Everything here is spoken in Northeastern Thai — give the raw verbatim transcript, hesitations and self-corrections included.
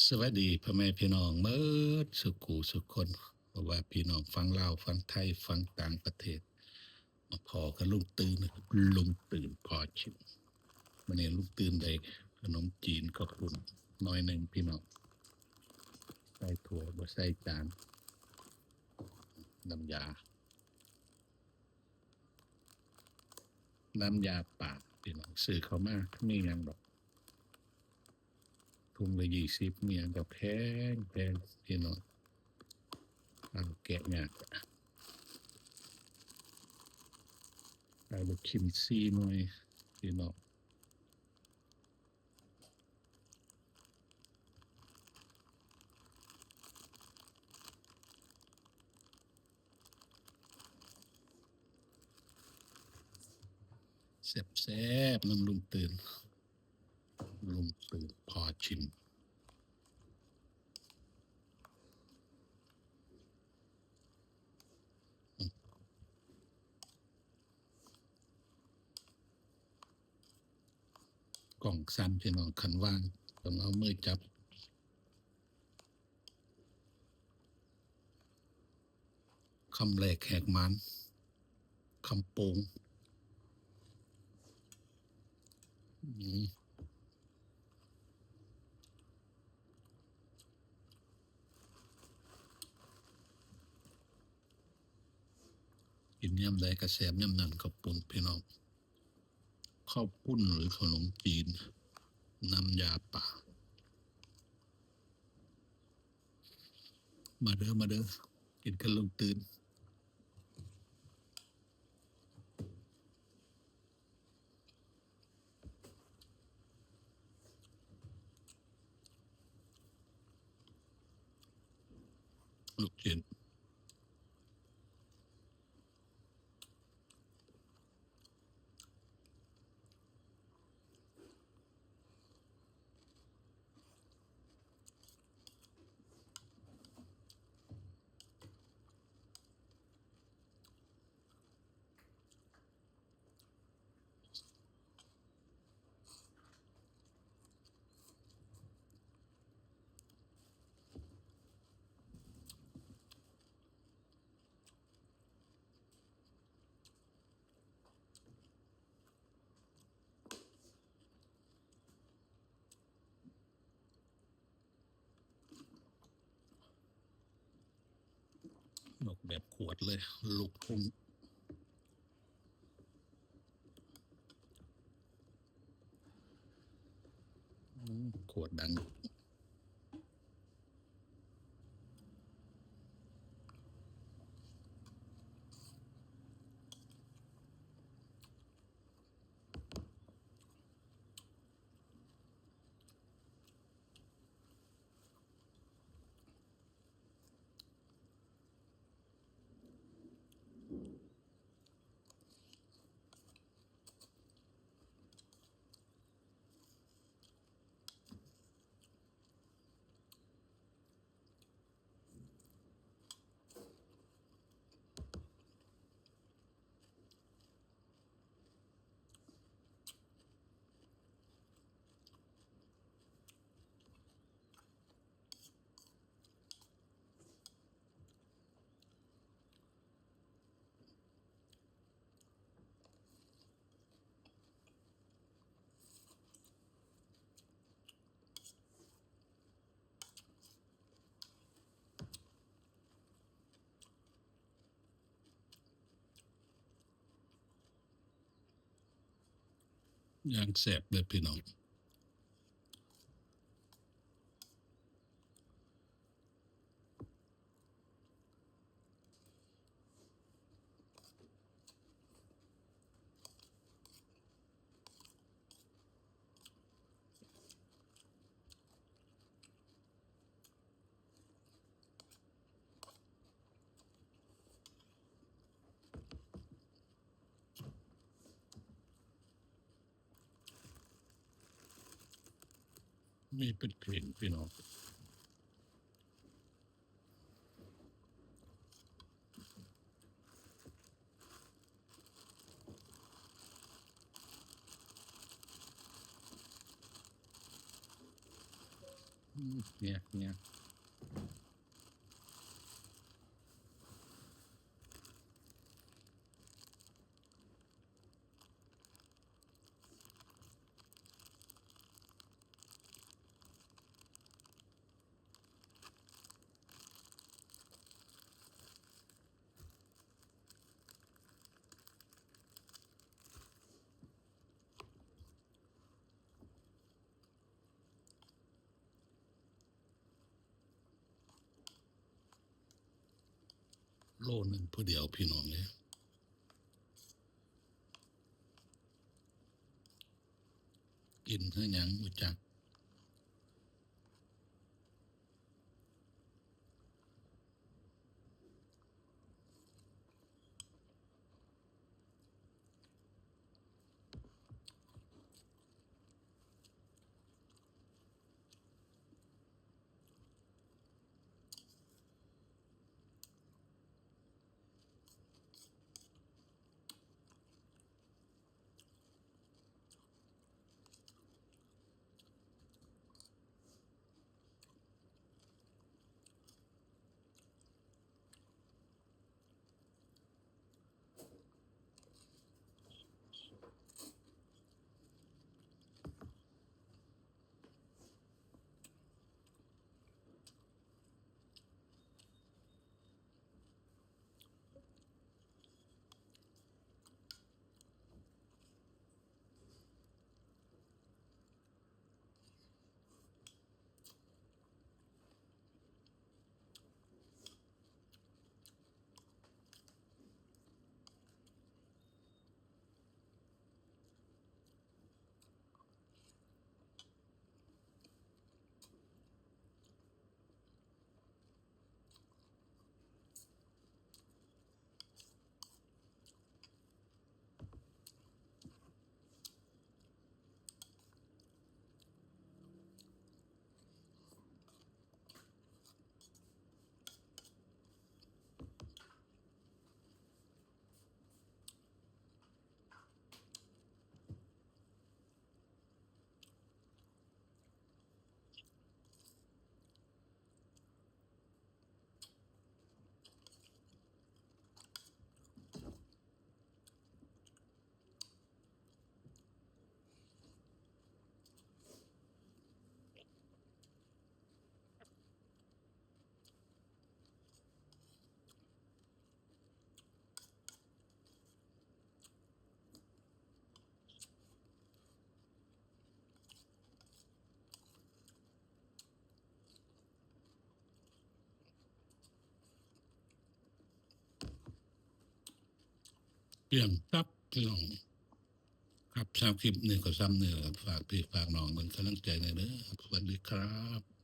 สวัสดีพ่อแม่พี่น้องเมิดสุขูสุขคน บ่ว่าพี่น้องฝั่งลาว ฝั่งไทย ฝั่งต่างประเทศ มาพ้อกับลุงตื่นนะครับ ลุงตื่นพาชิม มื้อนี้ลุงตื่นได้ขนมจีนข้าวปุ้นหน่อยหนึ่งพี่น้อง ใส่ถ้วยบ่ใส่จาน น้ำยา น้ำยาป่าพี่น้อง ซื้อเข้ามา มีหยังดอก ถุงละยี่สิบ มีหยังก็แพง แพงพี่น้อง เอาแกะยาก เอาลูกชิ้นสี่หน่วยพี่น้อง แซ่บๆ นำลุงตื่น ลุงตื่นพาชิม กล้องสั่นพี่น้อง คันวางต้องเอามือจับ คำแรกแหกหมาน คำโปง อืม กินยามใดก็แซ่บยามนั้น ข้าวปุ้นพี่น้อง ข้าวปุ้นหรือขนมจีน น้ำยาป่า มาเด้อ มาเด้อ กินกันลุงตื่น ลูกชิ้น นกแบบขวดเลย ลูกทุ่ง อืม ขวดดัง อย่างแซ่บเลยพี่น้อง มีเป็นเพลงพี่น้อง อ อืมเนี่ยเนี่ย โลหนึ่งผู้เดียวพี่น้องเนี่ย กินคือหยังบ่จัก เปลี่ยนตับพี่น้อง ครับ สำหรับคลิปนี้ก็ส่ำนี้ล่ะครับ ฝากพี่ฝากน้องเป็นกำลังใจแหน่เด้อครับ สวัสดีครับ